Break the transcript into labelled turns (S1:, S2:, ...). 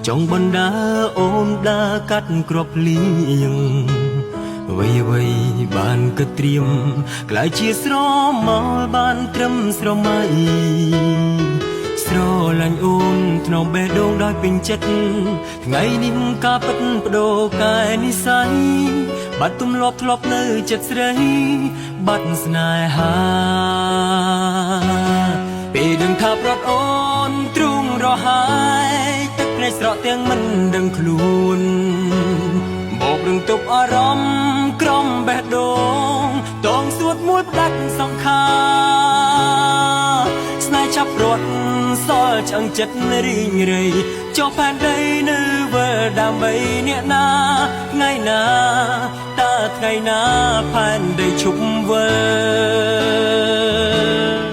S1: ចង់បណ្ដាអូនដើរកាត់ក្របភ្លៀងអ្វីអ្វីបានគិតត្រៀមក្លាយជាស្រមោលបានត្រឹមស្រមៃស្រឡាញ់អូនធ្នមបេះដូងដោយពេញចិត្តថ្ងៃនេះការពិតបដូរកែនិស័យបាត់ទម្លាប់ធ្លាប់នៅចិត្តស្រីបាត់ស្នេហាពេលដឹងថាប្រត់អូនទ្រូងរហាយទឹកភ្នែកស្រក់ទាំងមិនដឹងខ្លួនបោករឹងទប់អារម្មណ៍ក្រំបេះដូងតងសួតមួយផ្ដាច់សង្ខារស្នេហ៍ចាប់រត់សល់ឆ្អឹងចិត្តរីងរៃចុះផែនដីនៅវិលដើម្បីអ្នកណាថ្ងៃណាតើថ្ងៃណាផែនដីឈប់វិល។